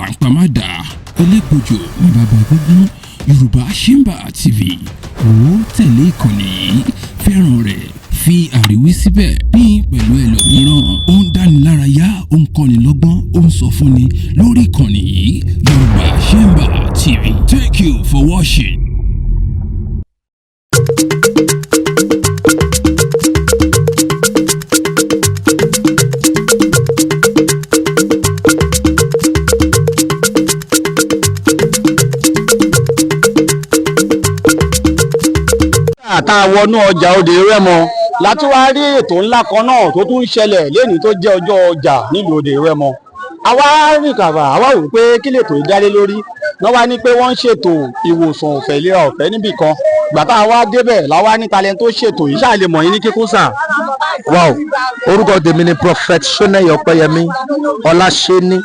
Là ń pa má dà elégbòjò ní bàbá gbógun. Yorùbá Chamber TV, wò ó, tẹ̀lé ìkànnì yìí, fẹ́ràn rẹ̀, fi àríwí síbẹ̀, pín pẹ̀lú ẹlòmíràn. Ó ń dánilárayá, ó ń kọ́ni lọ́gbọ́n, ó ń sọ fúnni lórí ìkànnì yìí, Yorùbá Chamber TV. Thank you for watching. Tá a wọnú ọjà Òde Rẹ́mọ láti wá rí ètò ńlá kan náà tó tún ń ṣẹlẹ̀ lẹ́ni tó jẹ́ ọjọ́ ọjà nílùú Òde Rẹ́mọ. Àwa rìn kàbà, àwa wò pé kí lètò ìdálé lórí náà, wá ní pé wọ́n ń ṣètò ìwòsàn ọ̀fẹ́, ìlera ọ̀fẹ́ níbì kan. Gbà tá a wá débẹ̀ làwa ní talent tó ṣètò yìí. Ṣáà lè mọ̀ yín ní kíkún, sà? Wow, orúkọ tèmi ni Prophet Soneye Ọpẹ́yẹmí Ọláṣẹní,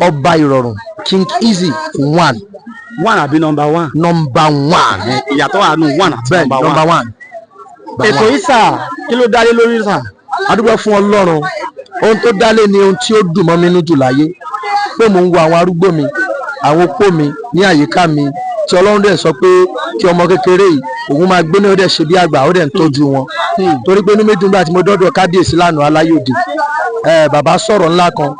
Ọba Ìrọ̀rùn, King Easy One. One àbí number one? Number one. Ìyàtọ̀ wà nù one àti bẹ́ẹ̀ number one. Number one. Ètò yìí, sà, kí ló dálé lórí, sà? A dúpẹ́ fún Ọlọ́run. Ohun tó dálé ni ohun tí ó dùn mọ́ mi nínú jù láyé, pé mò ń wo àwọn arúgbó mi, àwọn opó mi ní àyíká mi, tí Ọlọ́run dẹ̀ sọ pé kí ọmọ kékeré yìí òun máa gbé ní, ó dẹ̀ ṣe bí àgbà, ó dẹ̀ ń tọ́jú wọn. Torí pé inú mi dùn nígbà tí mo dọ́dọ̀ kábíyèsí lánàá aláyòdì ẹ, bàbá sọ̀rọ̀ ńlá kan.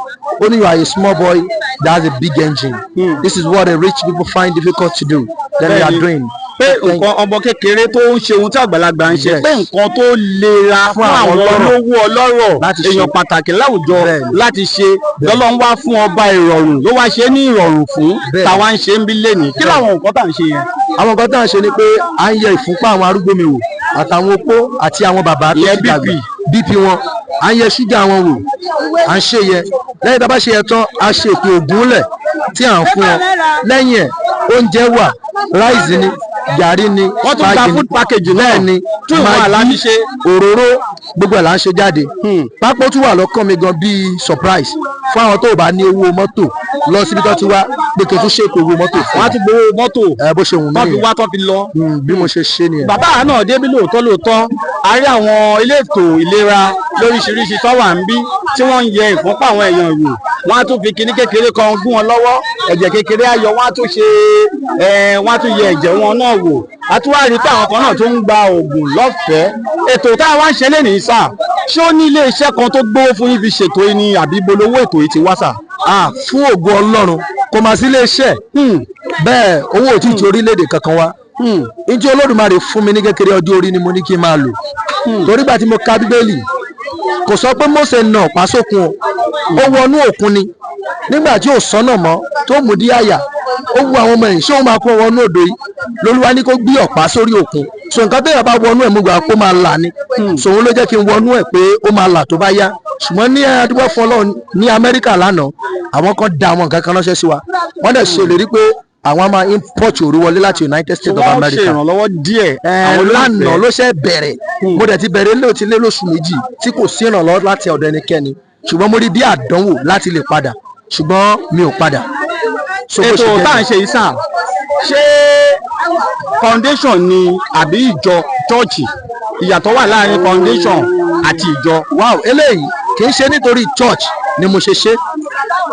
Ó ní, "You are a small boy that has a big engine. This is what the rich people find difficult to do, then we are doing." Pé nǹkan ọmọ kékeré tó ń ṣe ohun tí àgbàlagbà ń ṣe, pé nǹkan tó lera fún àwọn àwọn ọlọ́rọ̀ olówó, ọlọ́rọ̀, láti ṣe. Èèyàn pàtàkì láwùjọ láti ṣe, lọ́lọ́run wá fún Ọba Ìrọ̀rùn ló wá ṣe ní ìrọ̀rùn fún táwa ń ṣe ń bí lẹ́nìí. Kí làwọn nǹkan tá à ń ṣe yẹn? Àwọn nǹkan tá à ń ṣe ni pé à ń yẹ ìfúnpá àwọn arúgbó mi wò, àtàwọn opó àti àwọn bàbá tó Ìyẹn ti dàgbà. BP. BP wọn, à ń yẹ ṣúgà wọn wò, à ń ṣe yẹ. Lẹ́yìn tá a bá ṣe yẹ tán, a ṣe ètò ògùn lẹ̀ tí à ń fún wọn. Lẹ́yìn ẹ̀, oúnjẹ wà, rice ni, gàrí ni. Wọ́n tún gba Maggi ni. food package náà. Bẹ́ẹ̀ ni. Tún ìwọ̀n Maggi, àlá fi ṣe. òróró, gbogbo ẹ̀ là ń ṣe jáde. Pápó tún wà lọ́kàn mi gan bíi surprise fún àwọn tó bá ní owó mọ́tò lọ síbi tó ti wá, pé kí n tún ṣètò owó mọ́tò fún Wọ́n á tún gbowó mọ́tò. Ẹ bó ṣe wù mí tó fi nìyẹn. wá, tó fi lọ. Bí mo ṣe ṣe nìyẹn. Bàbá náà débí lóòótọ́ lóòótọ́. A rí àwọn ilé ètò ìlera lóríṣiríṣi tó wà ń bí tí wọ́n ń yẹ ìfúnpá àwọn èèyàn wò. Wọ́n á tún fi kinní kékeré kan gún wọn lọ́wọ́, ẹ̀jẹ̀ kékeré ayọ̀, wọ́n á tún ṣe ẹ̀, wọ́n á tún yẹ ẹ̀jẹ̀ wọn náà wò. A tún wá rí i pé àwọn kan náà tún ń gba oògùn lọ́fẹ̀ẹ́. Ètò tá a wá ń ṣe lénìí, sà, ṣé ó ní ilé iṣẹ́ kan tó gbówó fún yín fi ṣètò yìí ni, àbí bolówó ètò yìí ti wá, sà? Ah, fún ògo Ọlọ́run, kò mà sí iléeṣẹ́ bẹ́ẹ̀. Owó ò tí ì ti orílẹ̀-èdè kankan wá. Njẹ́ Olódùmarè fún mi ní kékeré ọjọ́ orí ni mo ní kí n máa lò, torí gbà tí mo ka Bíbélì, kò sọ pé Mósè nà ọ̀pá sókun o, ó wọnú òkun ni. Nígbà tí ò sọ́nà mọ́, tó mú dí àyà, ó wu àwọn ọmọ yìí, ṣé òun máa kó wọnú odò yìí? Lolúwa ní kó gbé ọ̀pá sórí òkun. So nǹkan tó yẹ bá wọnú ẹ̀, mo gbà kó máa là ni. So òun ló jẹ́ kí n wọnú ẹ̀ pé ó máa là tó bá yá. Ṣùgbọ́n ní adúgbò fún Ọlọ́run, ní Amẹ́ríkà lánàá, àwọn kan da àwọn nǹkan kan ránṣẹ́ sí wa. Wọ́n dẹ̀ ṣe ìlérí pé àwọn máa import òru wọlé láti United States of Wọ́n ṣe America. ìrànlọ́wọ́ díẹ̀. Àwọn lánàá ló ṣe bẹ̀rẹ̀. Mo dẹ̀ ti bẹ̀rẹ̀ lé, ó ti lé lóṣù 2 tí kò sí ìrànlọ́wọ́ láti ọ̀dọ̀ ẹnikẹ́ni, ṣùgbọ́n mo rí bí àdánwò láti lè padà, ṣùgbọ́n mi ò padà. So bó Ètò ṣe jẹ́ tá à ń nìyẹn. ṣe yìí, sà, ṣé foundation ni àbí ìjọ, chọ́ọ̀chì? Ìyàtọ̀ wà láàrin foundation àti ìjọ. Wow, eléyìí kì í ṣe nítorí church ni mo ṣe ṣe.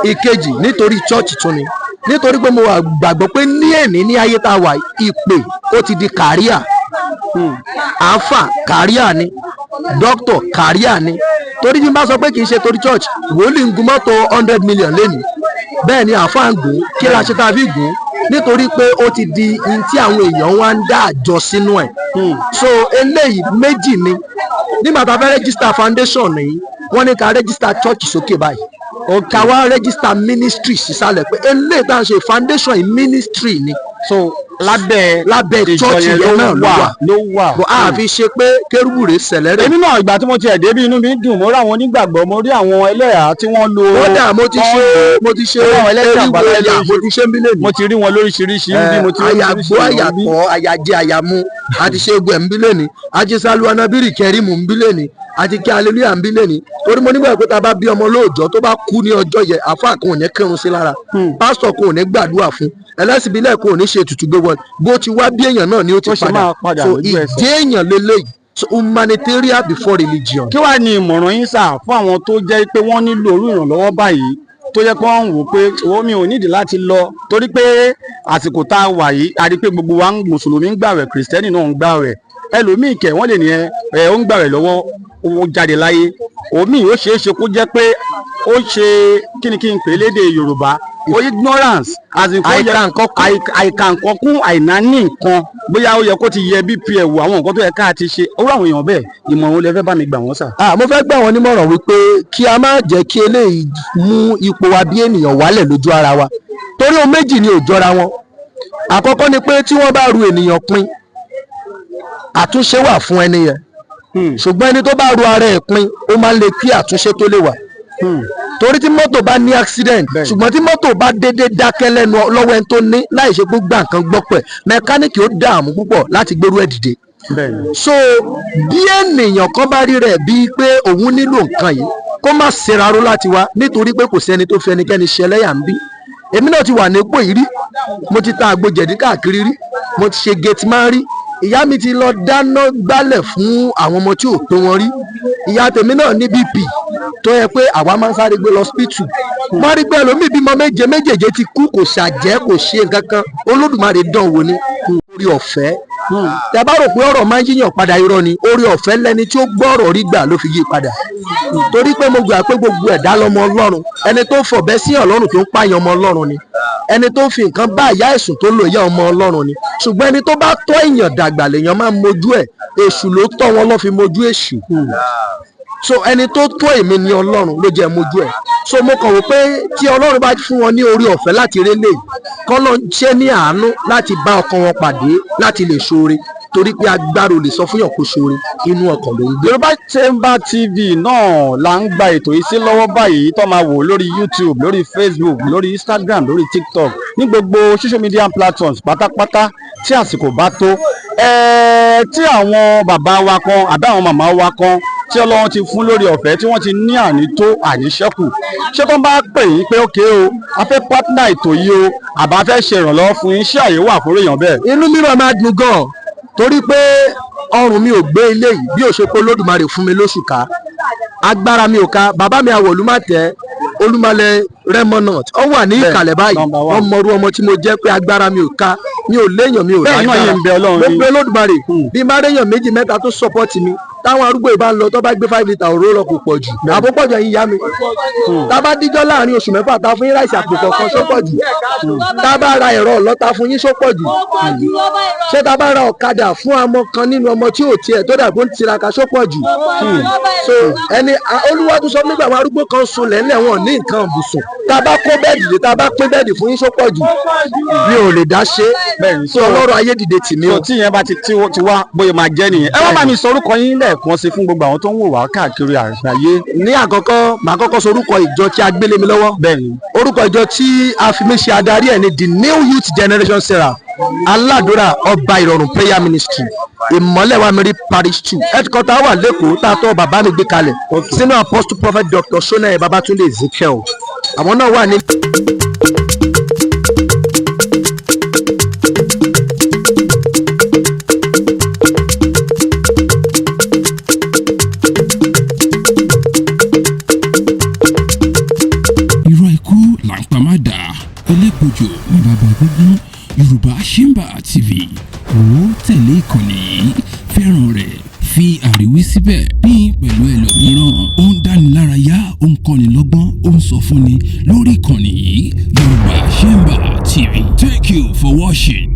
Ìkejì, nítorí church tún ni, nítorí pé mo wà gbàgbọ́ pé ní èní, ní ayé tá a wà, ìpè ó ti di career. Àáfà career ni, doctor career ni. Torí bí n bá sọ pé kì í ṣe torí church, wòlíì ń gun mọ́tò 100 million lẹ́nu, bẹ́ẹ̀ ni àáfà ń gùn. Kí la ṣe tá a fi gùn? Nítorí pé ó ti di n tí àwọn èèyàn wá ń dá àjọ sínú ẹ̀. So eléyìí méjì ni. Nígbà tá a fẹ́ register foundation yìí, wọ́n ní ká register church sókè báyìí, ká wá register ministry sísàlẹ̀, pé eléyìí tá à ń ṣe, foundation yìí, ministry ni. So lábẹ́ lábẹ́ ìjọ church yẹn yẹn náà ló wà. Ló wà. Bó a fi ṣe pé kérúbù rè sẹ̀lẹ́rẹ̀. Èmi náà, ìgbà tí mo tiẹ̀ débi, inú mi dùn. Mo rí àwọn onígbàgbọ́, mo rí àwọn ẹlẹ́hàá tí wọ́n lo. Kódà mo ti ṣe Àwọn ẹlẹ́sìn eriwo àbáláyé. ẹ̀yà, mo ti ṣe ń bí lẹ́nu. Mo ti rí wọn lóríṣiríṣi bí mo ti rí Àyàgbó oríṣiríṣi èèyàn bí. Àyàpọ̀, àyàjẹ, àyàmú, àti ṣe egbò ẹ̀ ń bí lẹ́ni, àti saluanabiri kẹrìmù ń bí lẹ́ni, àti kí aleluya ń bí lẹ́ni. Torí mo nígbà pé tá a bá bí ọmọ lóòjọ́, tó bá kú ní ọjọ́ yẹn, àáfàá kan ò ní kírun sí lára, pásítọ̀ kan ò ní gbàdúrà fún, ẹlẹ́sìn ìbílẹ̀ kan ò ní ṣe ètùtù gbé wọn. Bó ti wá bí èèyàn náà ni ó ti Tó ṣe máa padà so lójú ẹsẹ̀. Ìdí èèyàn lélẹ́yìí. So humanitarian before religion. Kí wàá ní ìmọ̀ràn yín, sà, fún àwọn tó jẹ́ pé wọ́n nílò orú ìrànlọ́wọ́ báyìí? tó yẹ kó ń wò pé owó mi ò nídìí láti lọ, torí pé àsìkò tá a wà yìí, a rí i pé gbogbo wa ń mùsùlùmí ń gbàwẹ̀, kìrìsìtẹ́nì náà ń gbàwẹ̀. Ẹlòmíì kẹ̀ wọ́n lè ní ẹ ó ń gbàwẹ̀ lọ́wọ́, ó jáde láyé. Òmíì ó ṣeé ṣe kó jẹ́ pé ó ṣe kí ni kí n pè é lédè Yorùbá, ó ignorance as in kó yẹ Àìka nǹkan kún. Àìka nǹkan kún, àìnáání nǹkan, bóyá ó yẹ kó ti yẹ BP ẹ̀ wò, àwọn nǹkan tó yẹ ká ti ṣe. Ó rọ àwọn èèyàn bẹ́ẹ̀, ìmọ̀ràn wo lẹ fẹ́ bá mi gbà wọ́n sà? Ah, mo fẹ́ gbà wọ́n nímọ̀ràn wípé kí a má jẹ́ kí eléyìí mú ipò wa bí ènìyàn wálẹ̀ lójú ara wa, torí ohun méjì ni ò jọra wọn. Àkọ́kọ́ ni pé tí wọ́n bá ru ènìyàn pin, àtúnṣe wà fún ẹni yẹn, ṣùgbọ́n ẹni tó bá ru ara ẹ̀ pin, ó máa ń le kí àtúnṣe tó lè wà, torí tí mọ́tò bá ní accident, ṣùgbọ́n tí mọ́tò bá dédé dákẹ́ lẹ́nu lọ́wọ́ ẹni tó ní láì ṣe gbogbo nǹkan gbọ́ pẹ̀, mẹkáníìkì ó dààmú púpọ̀ láti gbérú ẹ̀ dìde. So bí ènìyàn kan bá rí rẹ̀ bíi pé òun nílò nǹkan yìí, kó má ṣeraró láti wá, nítorí pé kò sẹ́ni tó fi ẹnikẹ́ni ṣẹlẹ́yà ń bí. Èmi náà ti wà nípò yìí rí. Mo ti ta àgbo jẹ̀dí káàkiri rí, mo ti ṣe gate man rí, ìyá mi ti lọ dáná gbálẹ̀ fún àwọn ọmọ tí ò tó wọn rí. Ìyá tèmi náà ní BP tó yẹ pé àwa máa ń sáré gbé lọ hospital. Wọ́n rí pé ẹlòmíì bímọ méje, méjèèje ti kú, kò ṣàjẹ́, kò ṣe nǹkan kan. Olódùmarè dán wò ni orí ọ̀fẹ́. Tẹ bá rò pé ọ̀rọ̀ máa ń yíyàn padà, irọ́ ni. Orí ọ̀fẹ́ lẹni tí ó gbọ́ ọ̀rọ̀ rí gbà ló fi yí padà, torí pé mo gbà pé gbogbo ẹ̀dá lọmọ Ọlọ́run. Ẹni tó fọ̀bẹ sí Ọlọ́run tó ń pààyàn, ọmọ Ọlọ́run ni. Ẹni tó fi nǹkan bá ìyá ẹ̀sùn tó lò, ìyá, ọmọ Ọlọ́run ni. Ṣùgbọ́n ẹni tó bá tọ́ èèyàn dàgbà lèèyàn máa ń mojú ẹ̀. Èṣù ló tọ́ wọn lọ́ fi mojú èṣù. So ẹni tó tọ́ èmi ní Ọlọ́run ló jẹ́ mojú ẹ̀. So mo kàn wò pé tí Ọlọ́run bá fún wọn ní orí ọ̀fẹ́ láti rélé, kọ́lọ́ ń ṣe ní àánú láti bá ọkàn wọn pàdé láti lè ṣoore, torí pé agbára ò lè sọ fún yàn kó ṣoore, inú ọkàn ló ń gbé. Yorùbá Chamber TV náà là ń gba ètò yìí sí lọ́wọ́ báyìí, tó máa wò lórí YouTube, lórí Facebook, lórí Instagram, lórí TikTok, ní gbogbo social media platforms pátápátá. Tí àsìkò bá tó, tí àwọn bàbá wa kan àbí àwọn màmá wa kan tí Ọlọ́run ti fún lórí ọ̀fẹ́, tí wọ́n ti ní àní tó àníṣẹ́kù, ṣé tó ń bá pè yín pé ókè o, a fẹ́ partner ètò yìí o, àbá fẹ́ ṣe ìrànlọ́wọ́ fún yín, ṣé àyè wà fún èèyàn bẹ́ẹ̀? Inú mi máa dùn gan, torí pé ọrùn mi ò gbé ilé yìí bí ò ṣe pé Olódùmarè fún mi lóṣù ká. Agbára mi ò ká. Bàbá mi àwọ̀lúmọ̀tẹ́ Olúmọlẹ̀ Rẹ́mọ̀nà ó wà ní ìkàlẹ̀ báyìí. Number one. Wọ́n mọrú ọmọ tí mo jẹ́ pé agbára mi ò ká, mi ò léèyàn, mi ò Bẹ́ẹ̀ náà yìí ń bẹ Ọlọ́run mo ni. bẹ Olódùmarè. Bí má réèyàn méjì mẹ́ta tó support mi, táwọn arúgbó ìbá ń lọ, tó bá gbé 5 litre òróró lọ, kò pọ̀ jù, àbó pọ̀ jù? Ẹ̀yin ìyá mi, tá a bá díjọ́ láàrin oṣù 6, tá a fún yín rice àpò kọ̀ọ̀kan, ṣó pọ̀ jù? Tá a bá ra ẹ̀rọ ọlọ́ta fún yín, ṣó pọ̀ jù? Ṣé tá a bá ra ọ̀kadà fún ọmọ kan nínú ọmọ tí ò tiẹ̀ tó dàgbò ń tiraka, ṣó pọ̀ jù? So ẹni Olúwa tún sọ nígbà àwọn arúgbó kan sùn lẹ́lẹ̀, wọn ní nǹkan bùsùn, tá a bá kó bed dé, tá a bá pín bed fún yín, ṣó pọ̀ jù? Mi ò lè dá ṣe. Bẹ́ẹ̀ni, so Ọlọ́run ayé dìde tì mí so o. tí yẹn bá ti wá, bóyá máa jẹ́ nìyẹn. Ẹ wá bá mi sọ orúkọ yín lẹ́ẹ̀kan sí fún gbogbo àwọn tó ń wò wá káàkiri àgbáyé. Ní àkọ́kọ́, màá kọ́kọ́ sọ orúkọ ìjọ tí a gbélé mi lọ́wọ́. Orúkọ ìjọ tí a fi mí ṣe adarí ẹ̀ ní The New Youth Generation Seraph Aládùúrà Ọba Ìrọ̀rùn Prayer Ministry, Ìmọ̀lẹ́wàmírí Parish 2. Headquarter wà lẹ́kọ̀ọ́, tá a tọ́ bàbá mi gbé kalẹ̀ sínú Apostle Prophet Dr. Sonaye Babatunde Ezekiel. Àwọn náà wà ní. Irọ́ ikú là ń pa má dà, elégbòjò ní bàbá gbógun. Yorùbá Chamber TV, wò ó, tẹ̀lé ìkànnì yìí, fẹ́ràn rẹ̀, fi àríwí síbẹ̀, pín pẹ̀lú ẹlòmíràn. Ó ń dánilárayá, ó ń kọ́ni lọ́gbọ́n, ó ń sọ fúnni lórí ìkànnì yìí, Yorùbá Chamber TV. Thank you for watching.